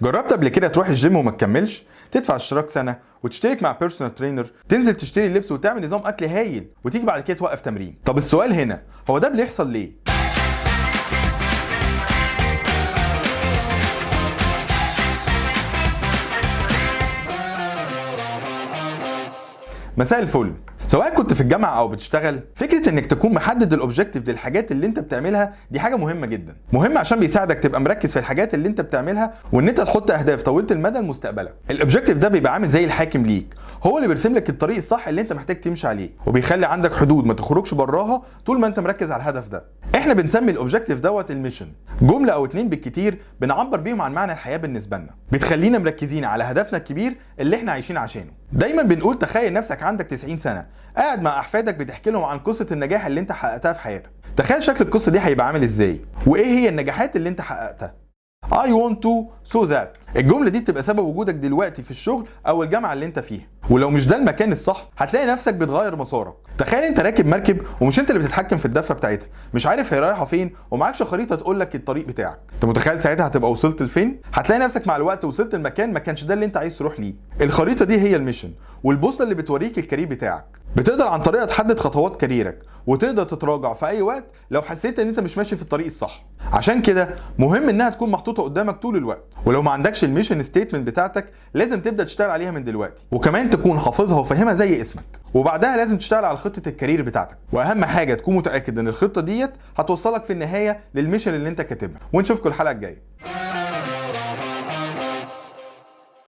جربت قبل كده تروح الجيم وما تكملش؟ تدفع اشتراك سنة وتشترك مع personal trainer، تنزل تشتري اللبس وتعمل نظام اكل هايل، وتيجي بعد كده توقف تمرين. طب السؤال هنا، هو ده بيحصل ليه؟ مساء الفل. سواء كنت في الجامعة او بتشتغل، فكرة انك تكون محدد ال objective للحاجات اللي انت بتعملها دي حاجة مهمة جدا. مهم عشان بيساعدك تبقى مركز في الحاجات اللي انت بتعملها، وان انت تحط اهداف طويلة المدى لمستقبلك. ال objective ده بيبقى عامل زي الحاكم ليك، هو اللي بيرسم لك الطريق الصح اللي انت محتاج تمشي عليه، وبيخلي عندك حدود ما تخرجش براها طول ما انت مركز على الهدف ده. احنا بنسمي ال objective دوت ال mission. جملة او اتنين بالكتير بنعبر بيهم عن معنى الحياة بالنسبة لنا، بتخلينا مركزين على هدفنا الكبير اللي احنا عايشين عشانه. دايما بنقول تخيل نفسك عندك 90 سنة قاعد مع احفادك بتحكي لهم عن قصة النجاح اللي انت حققتها في حياتك. تخيل شكل القصة دي هيبقى عامل ازاي، وايه هي النجاحات اللي انت حققتها. I want to so that. الجملة دي بتبقى سبب وجودك دلوقتي في الشغل او الجامعة اللي انت فيها، ولو مش ده المكان الصح هتلاقي نفسك بتغير مسارك. تخيل انت راكب مركب ومش انت اللي بتتحكم في الدفة بتاعتها، مش عارف هي رايحة فين، ومعكش خريطة تقول لك الطريق بتاعك. انت متخيل ساعتها هتبقى وصلت لفين؟ هتلاقي نفسك مع الوقت وصلت لمكان ما كانش ده اللي انت عايز تروح ليه. الخريطة دي هي ال mission والبوصله اللي بتوريك ال career بتاعك. بتقدر عن طريقها تحدد خطوات career ك، وتقدر تتراجع في اي وقت لو حسيت ان انت مش ماشي في الطريق الصح. عشان كده مهم انها تكون محطوطة قدامك طول الوقت، ولو ما عندكش ال mission statement بتاعتك لازم تبدا تشتغل عليها من دلوقتي، وكمان تكون حافظها وفاهمها زي اسمك. وبعدها لازم تشتغل على خطه ال career بتاعتك، واهم حاجة تكون متاكد ان الخطة ديت هتوصلك في النهاية لل mission اللي انت كاتبها. ونشوفكم الحلقة الجاية.